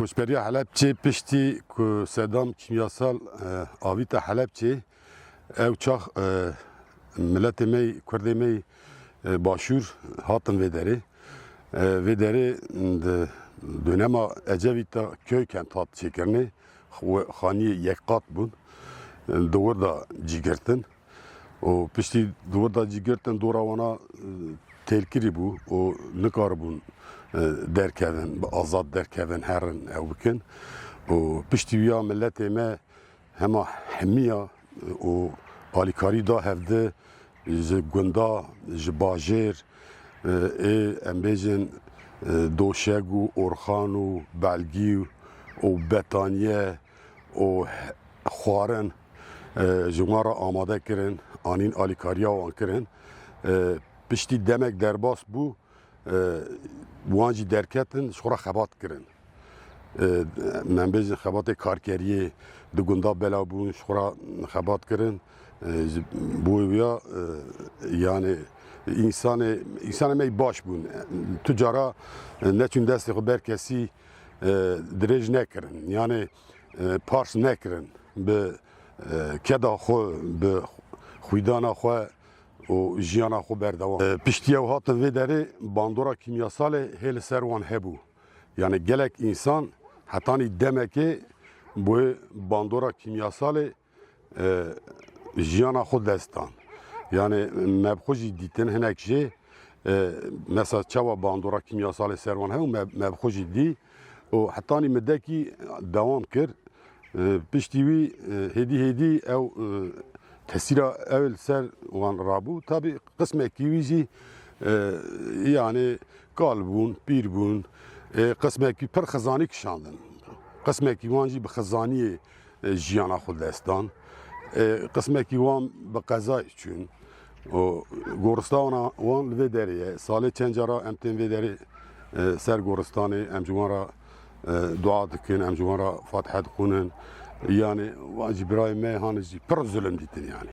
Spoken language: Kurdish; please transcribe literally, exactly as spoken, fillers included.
Koçberiya Helebçê piştî ku sedam kîmyasal e, avîta Helebçê, ew çax e, miletê me yî, kurdê me yî e, başûr hatin vê derê. E, vê derê di dönema Ecevît de köykent hat çêkirinê, xwe-, xaniyê yekqat bûn, e, di wir de cî girtin. Û piştî di wir de cî girtin, dora wana e, têlkirî bû û nikaribûn e, derkevin, bi azad derkevin, herin ew bikin. Û piştî wiya miletê me hema hemiya û alîkarî da hevdi ji gunda, ji bajêr, ê em bêjin, doşeg û orxan û belgî û betaniye û xwarin ji wan re amade kirin, anîn alîkariya wan kirin. Piştî demek derbas bû, wan jî derketin, ji xwe re xebat kirin. Em bêjin xebatê karkeriyê di gunda belav bûn, ji xwe re xebat kirin. Ji bo wê ya, yani însanê, însanê me baş bûn. Tu cara neçûn destê xwe ber kesî dirêj nekirin. Yani pars nekirin bi keda xwe, bi xwîdana xwe û jiyana xwe berdewam. E, piştî ew hatin vê derê bandora kîmyasalê hê li ser wan hebû. Yani gelek însan hetanî demekê bo bandora kîmyasalê e, jiyana xwe dest dan. Yani me bi xwe jî dîtin hinek jê, e, mesela çawa bandora kîmyasalê ser wan hebû, me, me bi xwe jî dî û hetanî midekî dewam kir. E, piştî wî, e, hêdî hêdî ew, e, tesîra ew li ser wan rabû. Tabî qismekî wî jî, e, yani kal bûn, pîr bûn. E, qismekî pir xizanî kişandin. Qismekî wan jî bi xizaniyê, e, jiyana xwe dest dan. E, qismekî wan bi qezayê çûn. û goristana wan li vê derê ye. Salê çend cara em tên vê derê, e, ser goristanê, em ji wan re, e, dua dikin, em ji wan re fatihe dixwînin. Yani wan jî birayê me han jî pir zulm dîtin yani.